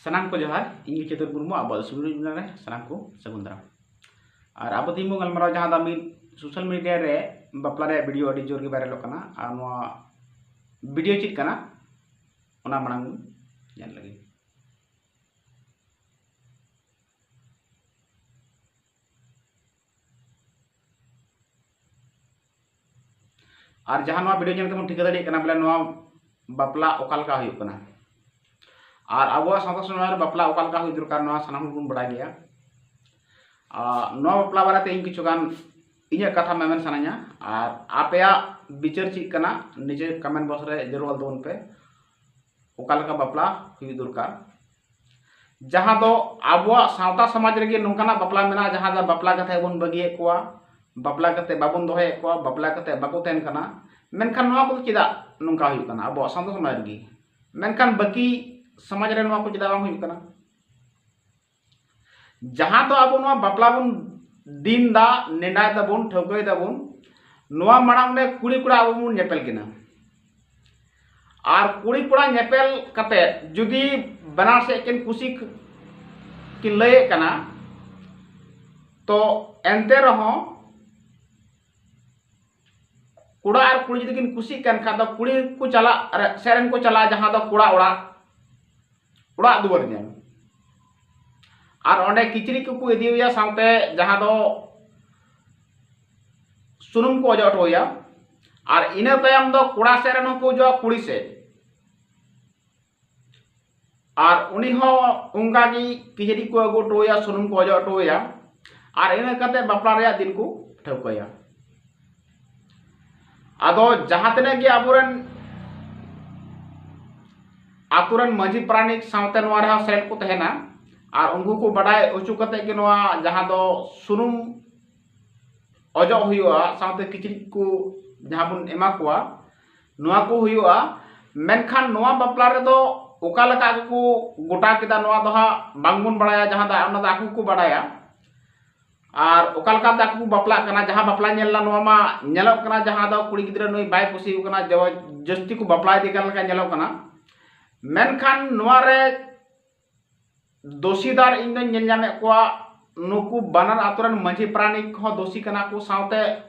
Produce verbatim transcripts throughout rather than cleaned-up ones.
ᱥᱟᱱᱟᱢ ᱠᱚ ᱡᱚᱦᱟᱨ, ᱤᱧ ᱜᱮ ᱪᱮᱛᱚᱱ ᱢᱩᱨᱢᱩ, ᱟᱵᱚᱣᱟᱜ ᱥᱩᱨ ᱨᱮ ᱥᱟᱱᱟᱢ ᱠᱚ ᱥᱟᱹᱜᱩᱱ ᱫᱟᱨᱟᱢ᱾ ᱟᱨ ᱟᱵᱚ ᱛᱮᱦᱮᱧ ᱵᱚᱱ ᱜᱟᱞᱢᱟᱨᱟᱣ ᱡᱟᱦᱟᱸ ᱫᱚ ᱢᱤᱫ ᱥᱳᱥᱟᱞ ᱢᱤᱰᱤᱭᱟ ᱨᱮ ᱵᱟᱯᱞᱟ ᱨᱮᱭᱟᱜ ᱵᱷᱤᱰᱤᱭᱳ ᱟᱹᱰᱤ ᱡᱳᱨ ᱜᱮ ᱵᱷᱟᱭᱨᱟᱞᱚᱜ ᱠᱟᱱᱟ, ᱟᱨ ᱱᱚᱣᱟ ᱵᱷᱤᱰᱤᱭᱳ ᱪᱮᱫ ᱠᱟᱱᱟ ᱚᱱᱟ ᱢᱟᱲᱟᱝ ᱧᱮᱞ ᱞᱟᱹᱜᱤᱫ᱾ ᱟᱨ ᱡᱟᱦᱟᱸ ᱱᱚᱣᱟ ᱵᱷᱤᱰᱤᱭᱳ ᱧᱮᱞ ᱛᱮᱵᱚᱱ ᱴᱷᱤᱠᱟᱹ ᱫᱟᱲᱮᱭᱟᱜ ᱠᱟᱱᱟ ᱵᱚᱞᱮ ᱱᱚᱣᱟ ᱵᱟᱯᱞᱟ ᱚᱠᱟ ᱞᱮᱠᱟ ᱦᱩᱭᱩᱜ ᱠᱟᱱᱟ᱾ ᱟᱨ ᱟᱵᱚᱣᱟᱜ ᱥᱟᱶᱛᱟ ᱥᱚᱢᱟᱡᱽ ᱨᱮ ᱵᱟᱯᱞᱟ ᱚᱠᱟ ᱞᱮᱠᱟ ᱦᱩᱭ ᱫᱚᱨᱠᱟᱨ, ᱱᱚᱣᱟ ᱥᱟᱱᱟᱢ ᱦᱚᱲ ᱵᱚᱱ ᱵᱟᱲᱟᱭ ᱜᱮᱭᱟ᱾ ᱟᱨ ᱱᱚᱣᱟ ᱵᱟᱯᱞᱟ ᱵᱟᱨᱮᱛᱮ ᱤᱧ ᱠᱤᱪᱷᱩ ᱜᱟᱱ ᱤᱧᱟᱹᱜ ᱠᱟᱛᱷᱟ ᱢᱮᱢᱮᱱ ᱥᱟᱱᱟᱧᱟ, ᱟᱨ ᱟᱯᱮᱭᱟᱜ ᱵᱤᱪᱟᱹᱨ ᱪᱮᱫ ᱠᱟᱱᱟ ᱱᱤᱡᱮ ᱠᱚᱢᱮᱱᱴ ᱵᱚᱠᱥ ᱨᱮ ᱡᱟᱹᱨᱩᱲ ᱚᱞ ᱛᱟᱵᱚᱱ ᱯᱮ᱾ ᱚᱠᱟ ᱞᱮᱠᱟ ᱵᱟᱯᱞᱟ ᱦᱩᱭᱩᱜ ᱫᱚᱨᱠᱟᱨ, ᱡᱟᱦᱟᱸ ᱫᱚ ᱟᱵᱚᱣᱟᱜ ᱥᱟᱶᱛᱟ ᱥᱚᱢᱟᱡᱽ ᱨᱮᱜᱮ ᱱᱚᱝᱠᱟᱱᱟᱜ ᱵᱟᱯᱞᱟ ᱢᱮᱱᱟᱜᱼᱟ, ᱡᱟᱦᱟᱸ ᱫᱚ ᱵᱟᱯᱞᱟ ᱠᱟᱛᱮ ᱵᱚᱱ ᱵᱟᱹᱜᱤᱭᱮᱫ ᱠᱚᱣᱟ, ᱵᱟᱯᱞᱟ ᱠᱟᱛᱮ ᱵᱟᱵᱚᱱ ᱫᱚᱦᱚᱭᱮᱫ ᱠᱚᱣᱟ, ᱵᱟᱯᱞᱟ ᱠᱟᱛᱮ ᱵᱟᱠᱚ ᱛᱟᱦᱮᱱ ᱠᱟᱱᱟ᱾ ᱢᱮᱱᱠᱷᱟᱱ ᱱᱚᱣᱟ ᱠᱚᱫᱚ ᱪᱮᱫᱟᱜ ᱱᱚᱝᱠᱟ ᱦᱩᱭᱩᱜ ᱠᱟᱱᱟ ᱟᱵᱚᱣᱟᱜ ᱥᱟᱶᱛᱟ ᱥᱚᱢᱟᱡᱽ ᱨᱮᱜᱮ? ᱢᱮᱱᱠᱷᱟᱱ ᱵᱟᱹᱠᱤ ᱥᱚᱢᱟᱡᱽ ᱨᱮ ᱱᱚᱣᱟ ᱠᱚ ᱪᱮᱫᱟᱜ ᱵᱟᱝ ᱦᱩᱭᱩᱜ ᱠᱟᱱᱟ? ᱡᱟᱦᱟᱸ ᱫᱚ ᱟᱵᱚ ᱱᱚᱣᱟ ᱵᱟᱯᱞᱟ ᱵᱚᱱ ᱫᱤᱱ ᱫᱟ, ᱱᱮᱰᱟᱭ ᱫᱟᱵᱚᱱ, ᱴᱷᱟᱹᱣᱠᱟᱹᱭ ᱫᱟᱵᱚᱱ, ᱱᱚᱣᱟ ᱢᱟᱲᱟᱝ ᱨᱮ ᱠᱩᱲᱤ ᱠᱚᱲᱟ ᱟᱵᱚ ᱵᱚᱱ ᱧᱮᱯᱮᱞ ᱠᱤᱱᱟ᱾ ᱟᱨ ᱠᱩᱲᱤ ᱠᱚᱲᱟ ᱧᱮᱯᱮᱞ ᱠᱟᱛᱮ ᱡᱩᱫᱤ ᱵᱟᱱᱟᱨ ᱥᱮᱫ ᱠᱤᱱ ᱠᱩᱥᱤ ᱠᱤᱱ ᱞᱟᱹᱭᱮᱫ ᱠᱟᱱᱟ, ᱛᱚ ᱮᱱᱛᱮ ᱨᱮᱦᱚᱸ ᱠᱚᱲᱟ ᱟᱨ ᱠᱩᱲᱤ ᱡᱩᱫᱤ ᱠᱤᱱ ᱠᱩᱥᱤᱜ ᱠᱟᱱ ᱠᱷᱟᱱ ᱫᱚ ᱠᱩᱲᱤ ᱠᱚ ᱪᱟᱞᱟᱜ ᱨᱮ, ᱥᱮᱫ ᱨᱮᱱ ᱠᱚ ᱪᱟᱞᱟᱜᱼᱟ ᱡᱟᱦᱟᱸ ᱫᱚ ᱠᱚᱲᱟ ᱚᱲᱟᱜ, ᱚᱲᱟᱜ ᱫᱩᱣᱟᱹᱨ ᱧᱮᱞ᱾ ᱟᱨ ᱚᱸᱰᱮ ᱠᱤᱪᱨᱤᱡ ᱠᱚᱠᱚ ᱤᱫᱤᱭᱮᱭᱟ, ᱥᱟᱶᱛᱮ ᱡᱟᱦᱟᱸ ᱫᱚ ᱥᱩᱱᱩᱢ ᱠᱚ ᱚᱡᱚᱜ ᱦᱚᱴᱚ ᱟᱭᱟ᱾ ᱟᱨ ᱤᱱᱟᱹ ᱛᱟᱭᱚᱢ ᱫᱚ ᱠᱚᱲᱟ ᱥᱮᱫ ᱨᱮᱱ ᱦᱚᱸᱠᱚ ᱦᱤᱡᱩᱜᱼᱟ ᱠᱩᱲᱤ ᱥᱮᱫ᱾ ᱟᱨ ᱩᱱᱤ ᱦᱚᱸ ᱚᱱᱠᱟ ᱜᱮ ᱠᱤᱪᱨᱤᱡ ᱠᱚ ᱟᱹᱜᱩ ᱦᱚᱴᱚ ᱟᱭᱟ, ᱥᱩᱱᱩᱢ ᱠᱚ ᱚᱡᱚᱜ ᱦᱚᱴᱚ ᱟᱭᱟ᱾ ᱟᱨ ᱤᱱᱟᱹ ᱠᱟᱛᱮ ᱵᱟᱯᱞᱟ ᱨᱮᱭᱟᱜ ᱫᱤᱱ ᱠᱚ ᱴᱷᱟᱹᱣᱠᱟᱹᱭᱟ᱾ ᱟᱫᱚ ᱡᱟᱦᱟᱸ ᱛᱤᱱᱟᱹᱜ ᱜᱮ ᱟᱵᱚᱨᱮᱱ ᱟᱛᱳ ᱨᱮᱱ ᱢᱟᱹᱡᱷᱤ ᱯᱟᱨᱟᱱᱤᱠ ᱥᱟᱶᱛᱮ ᱱᱚᱣᱟ ᱨᱮᱦᱚᱸ ᱥᱮᱞᱮᱫ ᱠᱚ ᱛᱟᱦᱮᱱᱟ, ᱟᱨ ᱩᱱᱠᱩ ᱠᱚ ᱵᱟᱰᱟᱭ ᱦᱚᱪᱚ ᱠᱟᱛᱮ ᱜᱮ ᱱᱚᱣᱟ ᱡᱟᱦᱟᱸ ᱫᱚ ᱥᱩᱱᱩᱢ ᱚᱡᱚᱜ ᱦᱩᱭᱩᱜᱼᱟ, ᱥᱟᱶᱛᱮ ᱠᱤᱪᱨᱤᱡ ᱠᱚ ᱡᱟᱦᱟᱸ ᱵᱚᱱ ᱮᱢᱟ ᱠᱚᱣᱟ, ᱱᱚᱣᱟ ᱠᱚ ᱦᱩᱭᱩᱜᱼᱟ᱾ ᱢᱮᱱᱠᱷᱟᱱ ᱱᱚᱣᱟ ᱵᱟᱯᱞᱟ ᱨᱮᱫᱚ ᱚᱠᱟ ᱞᱮᱠᱟ ᱠᱚ ᱜᱚᱴᱟ ᱠᱮᱫᱟ, ᱱᱚᱣᱟ ᱫᱚ ᱦᱟᱸᱜ ᱵᱟᱝᱵᱚᱱ ᱵᱟᱲᱟᱭᱟ, ᱡᱟᱦᱟᱸ ᱫᱚ ᱚᱱᱟ ᱫᱚ ᱟᱠᱚ ᱠᱚ ᱵᱟᱰᱟᱭᱟ᱾ ᱟᱨ ᱚᱠᱟ ᱞᱮᱠᱟᱛᱮ ᱟᱠᱚ ᱠᱚ ᱵᱟᱯᱞᱟᱜ ᱠᱟᱱᱟ, ᱡᱟᱦᱟᱸ ᱵᱟᱯᱞᱟ ᱧᱮᱞ ᱮᱱᱟ, ᱱᱚᱣᱟ ᱢᱟ ᱧᱮᱞᱚᱜ ᱠᱟᱱᱟ, ᱡᱟᱦᱟᱸ ᱫᱚ ᱠᱩᱲᱤ ᱜᱤᱫᱽᱨᱟᱹ ᱱᱩᱭ ᱵᱟᱭ ᱠᱩᱥᱤ ᱟᱠᱟᱱᱟ, ᱡᱚ-, ᱡᱟᱹᱥᱛᱤ ᱠᱚ ᱵᱟᱯᱞᱟ ᱤᱫᱤ ᱠᱟᱱ ᱞᱮᱠᱟ ᱧᱮᱞᱚᱜ ᱠᱟᱱᱟ᱾ ᱢᱮᱱᱠᱷᱟᱱ ᱱᱚᱣᱟ ᱨᱮ ᱫᱳᱥᱤᱫᱟᱨ ᱤᱧ ᱫᱚᱧ ᱧᱮᱞ ᱧᱟᱢᱮᱫ ᱠᱚᱣᱟ, ᱱᱩᱠᱩ ᱵᱟᱱᱟᱨ ᱟᱛᱳ ᱨᱮᱱ ᱢᱟᱹᱡᱷᱤ ᱯᱟᱨᱟᱱᱤᱠ ᱦᱚᱸ ᱫᱳᱥᱤ ᱠᱟᱱᱟ ᱠᱚ, ᱥᱟᱶᱛᱮ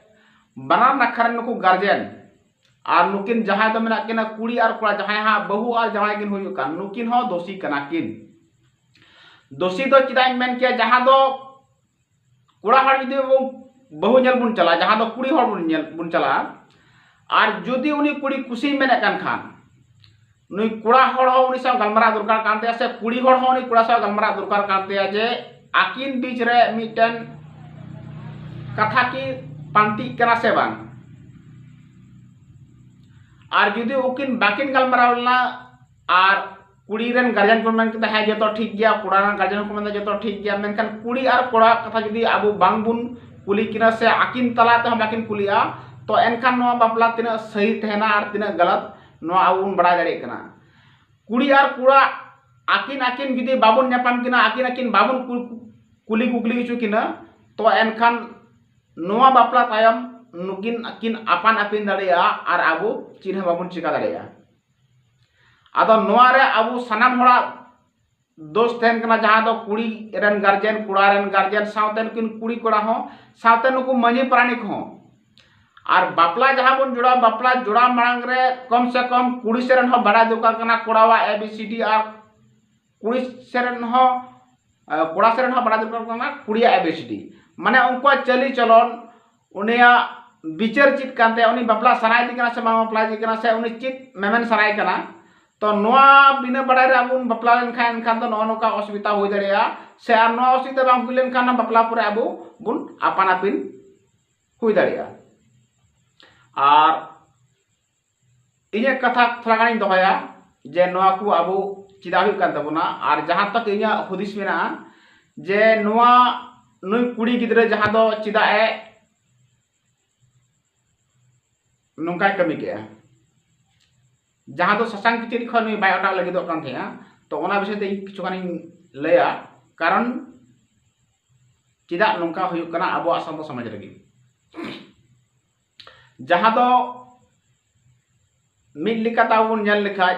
ᱵᱟᱱᱟᱨ ᱱᱟᱠᱷᱟ ᱨᱮᱱ ᱱᱩᱠᱩ ᱜᱟᱨᱡᱮᱱ ᱟᱨ ᱱᱩᱠᱤᱱ ᱡᱟᱦᱟᱸᱭ ᱫᱚ ᱢᱮᱱᱟᱜ ᱠᱤᱱᱟ ᱠᱩᱲᱤ ᱟᱨ ᱠᱚᱲᱟ, ᱡᱟᱦᱟᱸᱭ ᱦᱟᱸᱜ ᱵᱟᱹᱦᱩ ᱟᱨ ᱡᱟᱶᱟᱭ ᱠᱤᱱ ᱦᱩᱭᱩᱜ ᱠᱟᱱ, ᱱᱩᱠᱤᱱ ᱦᱚᱸ ᱫᱳᱥᱤ ᱠᱟᱱᱟ ᱠᱤᱱ᱾ ᱫᱳᱥᱤ ᱫᱚ ᱪᱮᱫᱟᱜ ᱤᱧ ᱢᱮᱱ ᱠᱮᱭᱟ, ᱡᱟᱦᱟᱸ ᱫᱚ ᱠᱚᱲᱟ ᱦᱚᱲ ᱡᱩᱫᱤ ᱵᱚᱱ ᱵᱟᱹᱦᱩ ᱧᱮᱞ ᱵᱚᱱ ᱪᱟᱞᱟᱜᱼᱟ, ᱡᱟᱦᱟᱸ ᱫᱚ ᱠᱩᱲᱤ ᱦᱚᱲ ᱵᱚᱱ ᱧᱮᱞ ᱵᱚᱱ ᱪᱟᱞᱟᱜᱼᱟ, ᱟᱨ ᱡᱩᱫᱤ ᱩᱱᱤ ᱠᱩᱲᱤ ᱠᱩᱥᱤᱭ ᱢᱮᱱᱮᱫ ᱠᱟᱱ ᱠᱷᱟᱱ, ᱱᱩᱭ ᱠᱚᱲᱟ ᱦᱚᱲ ᱦᱚᱸ ᱩᱱᱤ ᱥᱟᱶ ᱜᱟᱞᱢᱟᱨᱟᱣ ᱫᱚᱨᱠᱟᱨ ᱠᱟᱱ ᱛᱟᱭᱟ, ᱥᱮ ᱠᱩᱲᱤ ᱦᱚᱲ ᱦᱚᱸ ᱩᱱᱤ ᱠᱚᱲᱟ ᱥᱟᱶ ᱜᱟᱞᱢᱟᱨᱟᱣ ᱫᱚᱨᱠᱟᱨ ᱠᱟᱱ ᱛᱟᱭᱟ ᱡᱮ ᱟᱹᱠᱤᱱ ᱵᱤᱪ ᱨᱮ ᱢᱤᱫᱴᱮᱱ ᱠᱟᱛᱷᱟ ᱠᱤ ᱯᱟᱱᱛᱤᱜ ᱠᱟᱱᱟ ᱥᱮ ᱵᱟᱝ᱾ ᱟᱨ ᱡᱩᱫᱤ ᱩᱱᱠᱤᱱ ᱵᱟᱹᱠᱤᱱ ᱜᱟᱞᱢᱟᱨᱟᱣ ᱞᱮᱱᱟ ᱟᱨ ᱠᱩᱲᱤ ᱨᱮᱱ ᱜᱟᱨᱡᱮᱱ ᱠᱚ ᱢᱮᱱ ᱠᱮᱫᱟ ᱦᱮᱸ ᱡᱚᱛᱚ ᱴᱷᱤᱠ ᱜᱮᱭᱟ, ᱠᱚᱲᱟ ᱨᱮᱱ ᱜᱟᱨᱡᱮᱱ ᱦᱚᱸᱠᱚ ᱢᱮᱱᱫᱟ ᱡᱚᱛᱚ ᱴᱷᱤᱠ ᱜᱮᱭᱟ, ᱢᱮᱱᱠᱷᱟᱱ ᱠᱩᱲᱤ ᱟᱨ ᱠᱚᱲᱟ ᱠᱟᱛᱷᱟ ᱡᱩᱫᱤ ᱟᱵᱚ ᱵᱟᱝ ᱵᱚᱱ ᱠᱩᱞᱤ ᱠᱤᱱᱟ ᱥᱮ ᱟᱹᱠᱤᱱ ᱛᱟᱞᱟ ᱛᱮᱦᱚᱸ ᱵᱟᱹᱠᱤᱱ ᱠᱩᱞᱤᱜᱼᱟ, ᱛᱚ ᱮᱱᱠᱷᱟᱱ ᱱᱚᱣᱟ ᱵᱟᱯᱞᱟ ᱛᱤᱱᱟᱹᱜ ᱥᱟᱹᱦᱤ ᱛᱟᱦᱮᱱᱟ ᱟᱨ ᱛᱤᱱᱟᱹᱜ ᱜᱟᱞᱟᱛ, ᱱᱚᱣᱟ ᱟᱵᱚ ᱵᱚᱱ ᱵᱟᱲᱟᱭ ᱫᱟᱲᱮᱭᱟᱜ ᱠᱟᱱᱟ᱾ ᱠᱩᱲᱤ ᱟᱨ ᱠᱚᱲᱟ ᱟᱹᱠᱤᱱ ᱟᱹᱠᱤᱱ ᱡᱩᱫᱤ ᱵᱟᱵᱚᱱ ᱧᱟᱯᱟᱢ ᱠᱤᱱᱟ, ᱟᱹᱠᱤᱱ ᱟᱹᱠᱤᱱ ᱵᱟᱵᱚᱱ ᱠᱩ- ᱠᱩᱞᱤ ᱠᱩᱠᱞᱤ ᱦᱚᱪᱚ ᱠᱤᱱᱟ, ᱛᱚ ᱮᱱᱠᱷᱟᱱ ᱱᱚᱣᱟ ᱵᱟᱯᱞᱟ ᱛᱟᱭᱚᱢ ᱱᱩᱠᱤᱱ ᱠᱤᱱ ᱟᱯᱟᱱ ᱟᱹᱯᱤᱱ ᱫᱟᱲᱮᱭᱟᱜᱼᱟ ᱟᱨ ᱟᱵᱚ ᱪᱮᱫ ᱦᱚᱸ ᱵᱟᱵᱚᱱ ᱪᱤᱠᱟ ᱫᱟᱲᱮᱭᱟᱜᱼᱟ᱾ ᱟᱫᱚ ᱱᱚᱣᱟ ᱨᱮ ᱟᱵᱚ ᱥᱟᱱᱟᱢ ᱦᱚᱲᱟᱜ ᱫᱳᱥ ᱛᱟᱦᱮᱱ ᱠᱟᱱᱟ, ᱡᱟᱦᱟᱸ ᱫᱚ ᱠᱩᱲᱤ ᱨᱮᱱ ᱜᱟᱨᱡᱮᱱ, ᱠᱚᱲᱟ ᱨᱮᱱ ᱜᱟᱨᱡᱮᱱ, ᱥᱟᱶᱛᱮ ᱱᱩᱠᱤᱱ ᱠᱩᱲᱤ ᱠᱚᱲᱟ ᱦᱚᱸ, ᱥᱟᱶᱛᱮ ᱱᱩᱠᱩ ᱢᱟᱹᱡᱷᱤ ᱯᱟᱨᱟᱱᱤᱠ ᱦᱚᱸ᱾ ᱟᱨ ᱵᱟᱯᱞᱟ ᱡᱟᱦᱟᱸ ᱵᱚᱱ ᱡᱚᱲᱟᱣ, ᱵᱟᱯᱞᱟ ᱡᱚᱲᱟᱣ ᱢᱟᱲᱟᱝ ᱨᱮ ᱠᱚᱢ ᱥᱮ ᱠᱚᱢ ᱠᱩᱲᱤ ᱥᱮᱫ ᱨᱮᱱ ᱦᱚᱸ ᱵᱟᱲᱟᱭ ᱫᱚᱨᱠᱟᱨ ᱠᱟᱱᱟ ᱠᱚᱲᱟᱣᱟᱜ ᱮ ᱵᱤ ᱥᱤ ᱰᱤ, ᱟᱨ ᱠᱩᱲᱤ ᱥᱮᱫ ᱨᱮᱱ ᱦᱚᱸ, ᱟᱸ, ᱠᱚᱲᱟ ᱥᱮᱫ ᱨᱮᱱ ᱦᱚᱸ ᱵᱟᱲᱟᱭ ᱫᱚᱨᱠᱟᱨ ᱠᱟᱱᱟ ᱠᱩᱲᱤᱭᱟᱜ ᱮ ᱵᱤ ᱥᱤ ᱰᱤ᱾ ᱢᱟᱱᱮ ᱩᱱᱠᱩᱣᱟᱜ ᱪᱟᱹᱞᱤ ᱪᱚᱞᱚᱱ, ᱩᱱᱤᱭᱟᱜ ᱵᱤᱪᱟᱹᱨ ᱪᱮᱫ ᱠᱟᱱ ᱛᱟᱭᱟ, ᱩᱱᱤ ᱵᱟᱯᱞᱟ ᱥᱟᱱᱟᱭᱮᱫᱮ ᱠᱟᱱᱟ ᱥᱮ ᱵᱟᱝ ᱵᱟᱯᱞᱟ ᱤᱫᱤ ᱠᱟᱱᱟ, ᱥᱮ ᱩᱱᱤ ᱪᱮᱫ ᱢᱮᱢᱮᱱ ᱥᱟᱱᱟᱭᱮ ᱠᱟᱱᱟ᱾ ᱛᱚ ᱱᱚᱣᱟ ᱵᱤᱱᱟᱹ ᱵᱟᱲᱟᱭ ᱨᱮ ᱟᱵᱚ ᱵᱚᱱ ᱵᱟᱯᱞᱟ ᱞᱮᱱᱠᱷᱟᱱ ᱮᱱᱠᱷᱟᱱ ᱫᱚ ᱱᱚᱜᱼᱚ ᱱᱚᱝᱠᱟ ᱚᱥᱩᱵᱤᱫᱷᱟ ᱦᱩᱭ ᱫᱟᱲᱮᱭᱟᱜᱼᱟ, ᱥᱮ ᱟᱨ ᱱᱚᱣᱟ ᱚᱥᱩᱵᱤᱫᱷᱟ ᱵᱟᱝ ᱦᱩᱭ ᱞᱮᱱᱠᱷᱟᱱ ᱵᱟᱯᱞᱟ ᱯᱚᱨᱮ ᱟᱵᱚ ᱵᱚᱱ ᱟᱯᱟᱱ ᱟᱹᱯᱤᱱ ᱦᱩᱭ ᱫᱟᱲᱮᱭᱟᱜᱼᱟ᱾ ᱟᱨ ᱤᱧᱟᱹᱜ ᱠᱟᱛᱷᱟ ᱛᱷᱚᱲᱟ ᱜᱟᱱᱤᱧ ᱫᱚᱦᱚᱭᱟ ᱡᱮ ᱱᱚᱣᱟ ᱠᱚ ᱟᱵᱚ ᱪᱮᱫᱟᱜ ᱦᱩᱭᱩᱜ ᱠᱟᱱ ᱛᱟᱵᱚᱱᱟ, ᱟᱨ ᱡᱟᱦᱟᱸ ᱛᱚᱠ ᱤᱧᱟᱹᱜ ᱦᱩᱫᱤᱥ ᱢᱮᱱᱟᱜᱼᱟ ᱡᱮ ᱱᱚᱣᱟ ᱱᱩᱭ ᱠᱩᱲᱤ ᱜᱤᱫᱽᱨᱟᱹ ᱡᱟᱦᱟᱸ ᱫᱚ ᱪᱮᱫᱟᱜ ᱮ ᱱᱚᱝᱠᱟᱭ ᱠᱟᱹᱢᱤ ᱠᱮᱜᱼᱟ, ᱡᱟᱦᱟᱸ ᱫᱚ ᱥᱟᱥᱟᱝ ᱠᱤᱪᱨᱤᱡ ᱠᱷᱚᱱ ᱱᱩᱭ ᱵᱟᱭ ᱚᱴᱟᱜ ᱞᱟᱹᱜᱤᱫᱚᱜ ᱠᱟᱱ ᱛᱟᱦᱮᱸᱜᱼᱟ᱾ ᱛᱚ ᱚᱱᱟ ᱵᱤᱥᱚᱭ ᱛᱮ ᱤᱧ ᱠᱤᱪᱷᱩ ᱜᱟᱱᱤᱧ ᱞᱟᱹᱭᱟ, ᱠᱟᱨᱚᱱ ᱪᱮᱫᱟᱜ ᱱᱚᱝᱠᱟ ᱦᱩᱭᱩᱜ ᱠᱟᱱᱟ ᱟᱵᱚᱣᱟᱜ ᱥᱟᱶᱛᱟ ᱥᱚᱢᱟᱡᱽ ᱨᱮᱜᱮ, ᱡᱟᱦᱟᱸ ᱫᱚ ᱢᱤᱫ ᱞᱮᱠᱟᱛᱮ ᱟᱵᱚ ᱵᱚᱱ ᱧᱮᱞ ᱞᱮᱠᱷᱟᱡ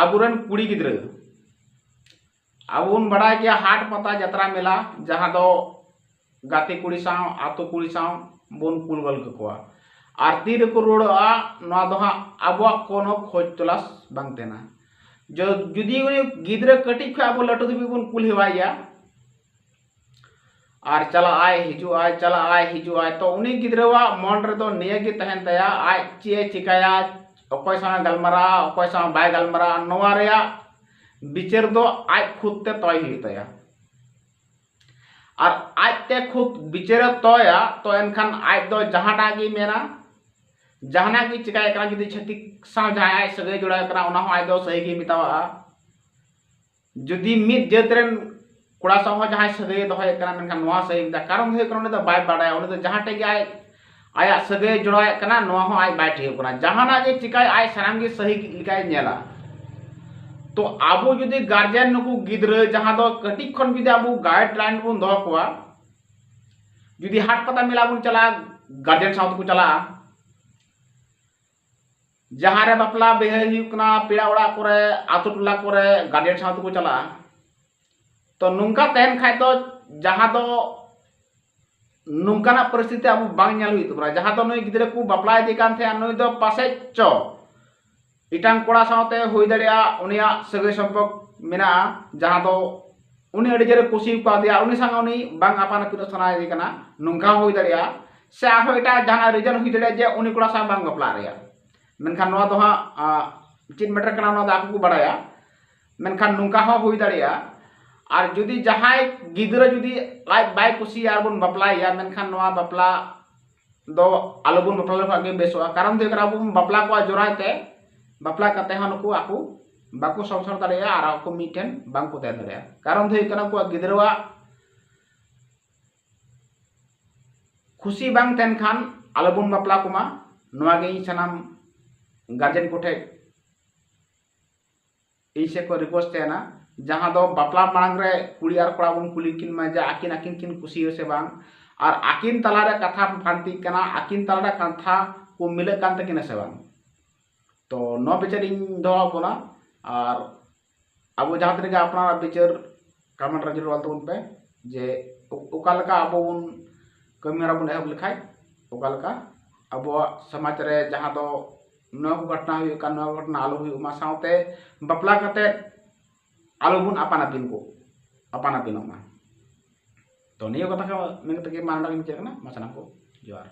ᱟᱵᱚᱨᱮᱱ ᱠᱩᱲᱤ ᱜᱤᱫᱽᱨᱟᱹ ᱟᱵᱚ ᱵᱚᱱ ᱵᱟᱲᱟᱭ ᱜᱮᱭᱟ ᱦᱟᱴ ᱯᱟᱛᱟ ᱡᱟᱛᱨᱟ ᱢᱮᱞᱟ, ᱡᱟᱦᱟᱸ ᱫᱚ ᱜᱟᱛᱮ ᱠᱩᱲᱤ ᱥᱟᱶ, ᱟᱛᱳ ᱠᱩᱲᱤ ᱥᱟᱶ ᱵᱚᱱ ᱠᱩᱞ ᱜᱚᱞ ᱠᱟᱠᱚᱣᱟ᱾ ᱟᱨ ᱛᱤ ᱨᱮᱠᱚ ᱨᱩᱣᱟᱹᱲᱚᱜᱼᱟ, ᱱᱚᱣᱟ ᱫᱚ ᱦᱟᱸᱜ ᱟᱵᱚᱣᱟᱜ ᱠᱳᱱᱳ ᱠᱷᱚᱡᱽ ᱛᱚᱞᱟᱥ ᱵᱟᱝ ᱛᱟᱦᱮᱱᱟ᱾ ᱡᱚ-, ᱡᱩᱫᱤ ᱩᱱᱤ ᱜᱤᱫᱽᱨᱟᱹ ᱠᱟᱹᱴᱤᱡ ᱠᱷᱚᱱ ᱟᱵᱚ ᱞᱟᱹᱴᱩ ᱫᱷᱟᱹᱵᱤᱡ ᱵᱚᱱ ᱠᱩᱞ ᱦᱮᱣᱟᱭᱮᱭᱟ, ᱟᱨ ᱪᱟᱞᱟᱜ ᱟᱭ, ᱦᱤᱡᱩᱜ ᱟᱭ, ᱪᱟᱞᱟᱜ ᱟᱭ, ᱦᱤᱡᱩᱜ ᱟᱭ, ᱛᱚ ᱩᱱᱤ ᱜᱤᱫᱽᱨᱟᱹᱣᱟᱜ ᱢᱚᱱ ᱨᱮᱫᱚ ᱱᱤᱭᱟᱹ ᱜᱮ ᱛᱟᱦᱮᱱ ᱛᱟᱭᱟ, ᱟᱡ ᱪᱮᱫ ᱮ ᱪᱤᱠᱟᱹᱭᱟ, ᱚᱠᱚᱭ ᱥᱟᱶ ᱮ ᱜᱟᱞᱢᱟᱨᱟᱜᱼᱟ, ᱚᱠᱚᱭ ᱥᱟᱶ ᱵᱟᱭ ᱜᱟᱞᱢᱟᱨᱟᱜᱼᱟ, ᱱᱚᱣᱟ ᱨᱮᱭᱟᱜ ᱵᱤᱪᱟᱹᱨ ᱫᱚ ᱟᱡ ᱠᱷᱩᱫ ᱛᱮ ᱛᱚᱭ ᱦᱩᱭᱩᱜ ᱛᱟᱭᱟ᱾ ᱟᱨ ᱟᱡ ᱛᱮ ᱠᱷᱩᱫ ᱵᱤᱪᱟᱹᱨᱮ ᱛᱚᱭᱟ, ᱛᱚ ᱮᱱᱠᱷᱟᱱ ᱟᱡ ᱫᱚ ᱡᱟᱦᱟᱸᱴᱟᱜ ᱜᱮ ᱢᱮᱱᱟ, ᱡᱟᱦᱟᱱᱟᱜ ᱜᱮ ᱪᱤᱠᱟᱹᱭᱮᱫ ᱠᱟᱱᱟ, ᱡᱩᱫᱤ ᱪᱷᱟᱹᱛᱤᱠ ᱥᱟᱶ ᱡᱟᱦᱟᱸᱭ ᱟᱡ ᱥᱟᱹᱜᱟᱹᱭ ᱡᱚᱲᱟᱣ ᱠᱟᱱᱟ, ᱚᱱᱟ ᱦᱚᱸ ᱟᱡ ᱫᱚ ᱥᱟᱹᱦᱤ ᱜᱮᱭ ᱢᱮᱛᱟᱣᱟᱜᱼᱟ᱾ ᱡᱩᱫᱤ ᱢᱤᱫ ᱡᱟᱹᱛ ᱨᱮᱱ ᱠᱚᱲᱟ ᱥᱟᱶ ᱦᱚᱸ ᱡᱟᱦᱟᱸᱭ ᱥᱟᱹᱜᱟᱹᱭ ᱫᱚᱦᱚᱭᱮᱫ ᱠᱟᱱᱟ, ᱢᱮᱱᱠᱷᱟᱱ ᱱᱚᱣᱟ ᱥᱟᱹᱦᱤ ᱢᱮᱛᱟᱜ, ᱠᱟᱨᱚᱱ ᱫᱚ ᱦᱩᱭᱩᱜ ᱠᱟᱱᱟ, ᱩᱱᱤ ᱫᱚ ᱵᱟᱭ ᱵᱟᱰᱟᱭᱟ, ᱩᱱᱤ ᱫᱚ ᱡᱟᱦᱟᱸ ᱴᱷᱮᱡ ᱜᱮ ᱟᱡ ᱟᱭᱟᱜ ᱥᱟᱹᱜᱟᱹᱭ ᱡᱚᱲᱟᱣᱮᱫ ᱠᱟᱱᱟ, ᱱᱚᱣᱟ ᱦᱚᱸ ᱟᱡ ᱵᱟᱭ ᱴᱷᱤᱠᱟᱹ ᱠᱟᱱᱟ᱾ ᱡᱟᱦᱟᱱᱟᱜ ᱜᱮ ᱪᱤᱠᱟᱹᱭ, ᱟᱡ ᱥᱟᱱᱟᱢ ᱜᱮ ᱥᱟᱹᱦᱤ ᱞᱮᱠᱟᱭ ᱧᱮᱞᱟ᱾ ᱛᱚ ᱟᱵᱚ ᱡᱩᱫᱤ ᱜᱟᱨᱡᱮᱱ, ᱱᱩᱠᱩ ᱜᱤᱫᱽᱨᱟᱹ ᱡᱟᱦᱟᱸ ᱫᱚ ᱠᱟᱹᱴᱤᱡ ᱠᱷᱚᱱ ᱡᱩᱫᱤ ᱟᱵᱚ ᱜᱟᱭᱤᱰ ᱞᱟᱭᱤᱱ ᱵᱚᱱ ᱫᱚᱦᱚ ᱠᱚᱣᱟ, ᱡᱩᱫᱤ ᱦᱟᱴ ᱯᱟᱛᱟ ᱢᱮᱞᱟ ᱵᱚᱱ ᱪᱟᱞᱟᱜᱼᱟ, ᱜᱟᱨᱡᱮᱱ ᱥᱟᱶ ᱛᱮᱠᱚ ᱪᱟᱞᱟᱜᱼᱟ, ᱡᱟᱦᱟᱸ ᱨᱮ ᱵᱟᱯᱞᱟ ᱵᱤᱦᱟᱹ ᱦᱩᱭᱩᱜ ᱠᱟᱱᱟ, ᱯᱮᱲᱟ ᱚᱲᱟᱜ ᱠᱚᱨᱮ, ᱟᱛᱳ ᱴᱚᱞᱟ ᱠᱚᱨᱮ ᱜᱟᱨᱡᱮᱱ ᱥᱟᱶ ᱛᱮᱠᱚ ᱪᱟᱞᱟᱜᱼᱟ᱾ ᱛᱚ ᱱᱚᱝᱠᱟ ᱛᱟᱦᱮᱱ ᱠᱷᱟᱡ ᱫᱚ, ᱡᱟᱦᱟᱸ ᱫᱚ ᱱᱚᱝᱠᱟᱱᱟᱜ ᱯᱚᱨᱤᱥᱛᱷᱤᱛᱤ ᱟᱵᱚ ᱵᱟᱝ ᱧᱮᱞ ᱦᱩᱭᱩᱜ ᱛᱟᱵᱚᱱᱟ, ᱡᱟᱦᱟᱸ ᱫᱚ ᱱᱩᱭ ᱜᱤᱫᱽᱨᱟᱹ ᱠᱚ ᱵᱟᱯᱞᱟ ᱤᱫᱤ ᱠᱟᱱ ᱛᱟᱦᱮᱸᱫ, ᱱᱩᱭ ᱫᱚ ᱯᱟᱥᱮᱡ ᱪᱚ ᱮᱴᱟᱝ ᱠᱚᱲᱟ ᱥᱟᱶᱛᱮ ᱦᱩᱭ ᱫᱟᱲᱮᱭᱟᱜᱼᱟ, ᱩᱱᱤᱭᱟᱜ ᱥᱟᱹᱜᱟᱹᱭ ᱥᱚᱢᱯᱚᱨᱠ ᱢᱮᱱᱟᱜᱼᱟ, ᱡᱟᱦᱟᱸ ᱫᱚ ᱩᱱᱤ ᱟᱹᱰᱤ ᱡᱳᱨᱮ ᱠᱩᱥᱤ ᱠᱟᱣᱫᱮᱭᱟ, ᱩᱱᱤ ᱥᱟᱶ ᱩᱱᱤ ᱵᱟᱝ ᱟᱯᱟᱱ ᱟᱹᱯᱤᱱᱚᱜ ᱥᱟᱱᱟᱭᱮ ᱠᱟᱱᱟ, ᱱᱚᱝᱠᱟ ᱦᱚᱸ ᱦᱩᱭ ᱫᱟᱲᱮᱭᱟᱜᱼᱟ᱾ ᱥᱮ ᱟᱨᱦᱚᱸ ᱮᱴᱟᱜ ᱡᱟᱦᱟᱱᱟᱜ ᱨᱤᱡᱚᱱ ᱦᱩᱭ ᱫᱟᱲᱮᱭᱟᱜᱼᱟ ᱡᱮ ᱩᱱᱤ ᱠᱚᱲᱟ ᱥᱟᱶ ᱵᱟᱝ ᱵᱟᱯᱞᱟᱜ ᱨᱮᱭᱟᱜ᱾ ᱢᱮᱱᱠᱷᱟᱱ ᱱᱚᱣᱟ ᱫᱚ ᱦᱟᱸᱜ, ᱟ, ᱪᱮᱫ ᱢᱮᱴᱟᱨ ᱠᱟᱱᱟ, ᱚᱱᱟ ᱫᱚ ᱟᱠᱚ ᱠᱚ ᱵᱟᱲᱟᱭᱟ᱾ ᱢᱮᱱᱠᱷᱟᱱ ᱱᱚᱝᱠᱟ ᱦᱚᱸ ᱦᱩᱭ ᱫᱟᱲᱮᱭᱟᱜᱼᱟ᱾ ᱟᱨ ᱡᱩᱫᱤ ᱡᱟᱦᱟᱸᱭ ᱜᱤᱫᱽᱨᱟᱹ ᱡᱩᱫᱤ ᱟᱡ ᱵᱟᱭ ᱠᱩᱥᱤᱭᱟᱜᱼᱟ ᱟᱨ ᱵᱚᱱ ᱵᱟᱯᱞᱟᱭᱮᱭᱟ, ᱢᱮᱱᱠᱷᱟᱱ ᱱᱚᱣᱟ ᱵᱟᱯᱞᱟ ᱫᱚ ᱟᱞᱚᱵᱚᱱ ᱵᱟᱯᱞᱟ ᱞᱮᱠᱷᱟᱱ ᱜᱮ ᱵᱮᱥᱚᱜᱼᱟ᱾ ᱠᱟᱨᱚᱱ ᱫᱚ ᱦᱩᱭᱩᱜ ᱠᱟᱱᱟ, ᱟᱵᱚ ᱵᱚᱱ ᱵᱟᱯᱞᱟ ᱠᱚᱣᱟ ᱡᱚᱨᱟᱭ ᱛᱮ, ᱵᱟᱯᱞᱟ ᱠᱟᱛᱮ ᱦᱚᱸ ᱱᱩᱠᱩ ᱟᱠᱚ ᱵᱟᱠᱚ ᱥᱚᱝᱥᱟᱨ ᱫᱟᱲᱮᱭᱟᱜᱼᱟ ᱟᱨ ᱟᱠᱚ ᱢᱤᱫᱴᱷᱮᱱ ᱵᱟᱝ ᱠᱚ ᱛᱟᱦᱮᱸ ᱫᱟᱲᱮᱭᱟᱜᱼᱟ᱾ ᱠᱟᱨᱚᱱ ᱫᱚ ᱦᱩᱭᱩᱜ ᱠᱟᱱᱟ, ᱩᱱᱠᱩᱣᱟᱜ ᱜᱤᱫᱽᱨᱟᱹᱣᱟᱜ ᱠᱷᱩᱥᱤ ᱵᱟᱝ ᱛᱟᱦᱮᱱ ᱠᱷᱟᱱ ᱟᱞᱚᱵᱚᱱ ᱵᱟᱯᱞᱟ ᱠᱚᱢᱟ, ᱱᱚᱣᱟ ᱜᱮ ᱤᱧ ᱥᱟᱱᱟᱢ ᱜᱟᱨᱡᱮᱱ ᱠᱚᱴᱷᱮᱱ ᱤᱧ ᱥᱮᱫ ᱠᱷᱚᱱ ᱨᱤᱠᱩᱭᱮᱥᱴ ᱛᱟᱦᱮᱱᱟ, ᱡᱟᱦᱟᱸ ᱫᱚ ᱵᱟᱯᱞᱟ ᱢᱟᱲᱟᱝ ᱨᱮ ᱠᱩᱲᱤ ᱟᱨ ᱠᱚᱲᱟ ᱵᱚᱱ ᱠᱩᱞᱤ ᱠᱤᱱ ᱢᱟ ᱡᱮ ᱟᱹᱠᱤᱱ, ᱟᱹᱠᱤᱱ ᱠᱤᱱ ᱠᱩᱥᱤᱭᱟᱹ ᱥᱮ ᱵᱟᱝ, ᱟᱨ ᱟᱹᱠᱤᱱ ᱛᱟᱞᱟᱨᱮ ᱠᱟᱛᱷᱟ ᱯᱷᱟᱱᱛᱤᱜ ᱠᱟᱱᱟ, ᱟᱹᱠᱤᱱ ᱛᱟᱞᱟᱨᱮ ᱠᱟᱛᱷᱟ ᱠᱚ ᱢᱤᱞᱟᱹᱜ ᱠᱟᱱ ᱛᱟᱹᱠᱤᱱᱟ ᱥᱮ ᱵᱟᱝ᱾ ᱛᱚ ᱱᱚᱣᱟ ᱵᱤᱪᱟᱹᱨ ᱤᱧ ᱫᱚᱦᱚ ᱟᱵᱚᱱᱟ᱾ ᱟᱨ ᱟᱵᱚ ᱡᱟᱦᱟᱸ ᱛᱤᱱᱟᱹᱜ ᱜᱮ ᱟᱯᱱᱟᱨᱟᱜ ᱵᱤᱪᱟᱹᱨ ᱠᱚᱢᱮᱱᱴ ᱨᱮ ᱡᱚᱨᱣᱟᱞ ᱛᱟᱵᱚᱱ ᱯᱮ, ᱡᱮ ᱚ- ᱚᱠᱟ ᱞᱮᱠᱟ ᱟᱵᱚ ᱵᱚᱱ ᱠᱟᱹᱢᱤ ᱦᱚᱨᱟ ᱵᱚᱱ ᱮᱦᱚᱵ ᱞᱮᱠᱷᱟᱡ ᱚᱠᱟ ᱞᱮᱠᱟ ᱟᱵᱚᱣᱟᱜ ᱥᱚᱢᱟᱡᱽ ᱨᱮ ᱡᱟᱦᱟᱸ ᱫᱚ ᱱᱚᱣᱟ ᱠᱚ ᱜᱷᱚᱴᱚᱱᱟ ᱦᱩᱭᱩᱜ ᱠᱟᱱ, ᱱᱚᱣᱟ ᱜᱷᱚᱴᱚᱱᱟ ᱟᱞᱚ ᱦᱩᱭᱩᱜ ᱢᱟ, ᱥᱟᱶᱛᱮ ᱵᱟᱯᱞᱟ ᱠᱟᱛᱮ ᱟᱞᱚ ᱵᱚᱱ ᱟᱯᱟᱱ ᱟᱹᱯᱤᱱ ᱠᱚ, ᱟᱯᱟᱱ ᱟᱹᱯᱤᱱᱚᱜ ᱢᱟ᱾ ᱛᱚ ᱱᱤᱭᱟᱹ ᱠᱟᱛᱷᱟ ᱠᱚ ᱢᱮᱱ ᱠᱟᱛᱮ ᱜᱮ ᱢᱟ ᱱᱚᱰᱮ ᱜᱮ ᱢᱩᱪᱟᱹᱫ ᱠᱟᱱᱟ᱾ ᱢᱟ ᱥᱟᱱᱟᱢ ᱠᱚ ᱡᱚᱦᱟᱨ᱾